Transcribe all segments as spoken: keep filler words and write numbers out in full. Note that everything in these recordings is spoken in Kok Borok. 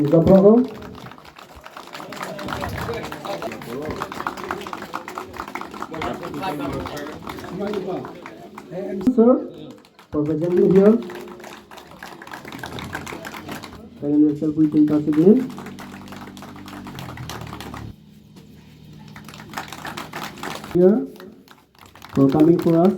Gaprogo. Sir, for presenting here. Kindly yourself, we take us again. Here, for coming for us.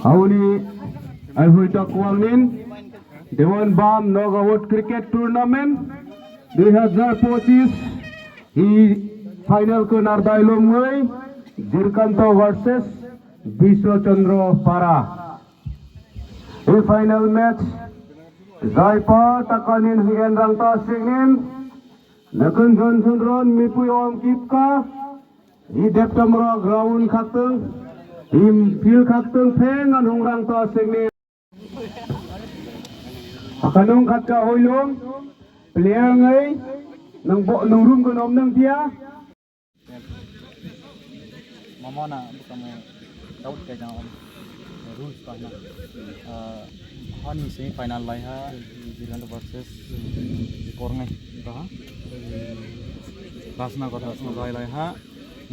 Aboni ai huita kualmin Dewan Bam Knockout Cricket Tournament dui hazar pochis hi final khe nardai lomwi Jirkanto versus Biswa Chandra Para. Hi final match Jaipa Takanin hi Enrang Tasingnin Nakun Johnson Ron Mipui Om Kipka hi Deptamra ground khaktwng hi field khaktwng pheng an hungrang Tasingnin. Akanung khatka hoilung player ngai nang bo nung room ko nom nang dia. Mamana bukamo doubt kai jang rules pa na. Hani semi final lai ha Jirkanto versus Korngai ba ha. Rasna kotha lai lai ha.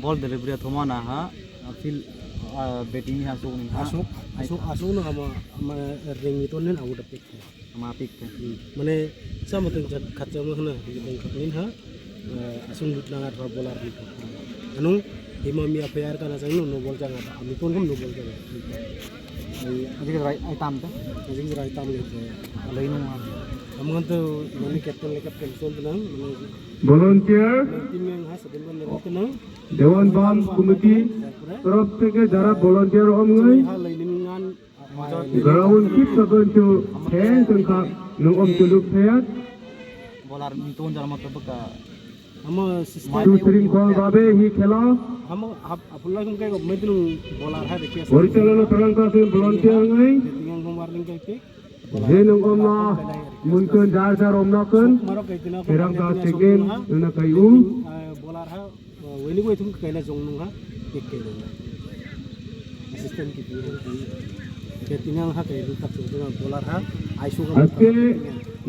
Ball delivery thoma na ha, field, ah, batting ni ha, asuk ni ha. Asuk, asuk, asuk no hamo, mane ring ni ton nen agu da pick. Ama pick. Hmm. Mane sama teng khat sama hana, ring ni ha, eh, asung lut na ngat bowler ni. Anu, hima mi apa yar kana sang no, no ball jang ata, ami ton hum no ball jang ata. Ajik rai, ai tam te. Ajik rai tam le te. Alai no ma. Amang to mane captain le captain sol nang, mane Volunteer, Dewan Bam Committee তরফ থেকে যারা volunteer অমনি ground ঠিক তখন তো ফ্যান সংখ্যা নম চলুক fair. Bowler ni ton jar mata baka. Amo system. সুশৃঙ্খল ভাবে এই খেলা. Amo ap-, apulai kum kai gok mai tulung bowler hai de kias. পরিচালনা প্রদান করেছেন volunteer ngai. Tinggal nomor ning kai tik. Je nung omna munkun jar jar omna kun. Terang ta sekin nuna kai u. Bolar ha, wini wai thum kaina jong nung ha, tik kaina. Assistant ki tu. Ke tinang ha kai tak sung bolar ha, aisu ka. আজকে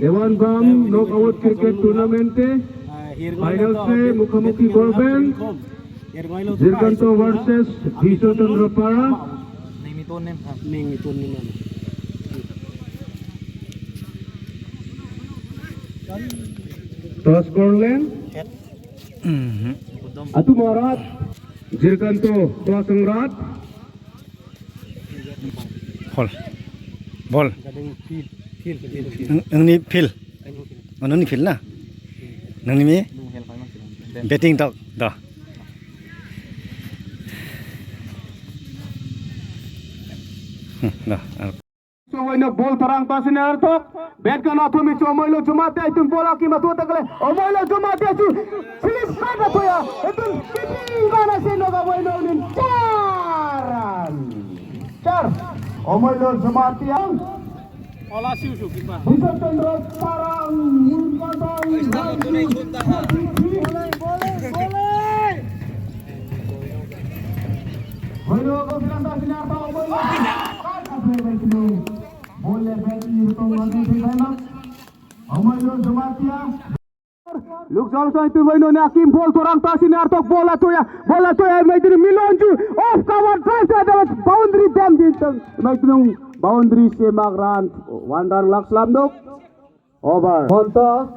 দেওয়ানবাম knockout cricket টুর্নামেন্টে ফাইনালসে মুখোমুখি করবেন জিরকান্ত ভার্সেস বিশ্বচন্দ্র পাড়া। Nini ton nem ha. Nini ton nem ha. Toss করলেন আতুম রাত, জিরকান্ত, তোয়াসং রাত। Bol. Bol. Ang, angni field. Oh, nangni field na? Nangni mi? Batting dok, do. Hmm, do. Sowaino bol tarang pasini artok. Bet kana thumi chomoilo jumate aitum bola kima tu takle. Omoilo jumate chu. Slip kada toya. Aitum kiting bana sino ga boino nin charan. Char. Omoilo Jamatia. Ola siu su kipa. Bishop Chandra Parang, Mulkadai, Hoiro Gopinanda Sinata, Omoilo. Bole beti tong lagi di sana. Omoilo Jamatia. Lukjal sai tu baino ni akim bol torang tasi ni artok bola toya, bola toya, mai diri Milonju, off cover, drive to the boundary, dam din tang, mai diri Boundary semak run, one run lak slamdok. Over. Honto.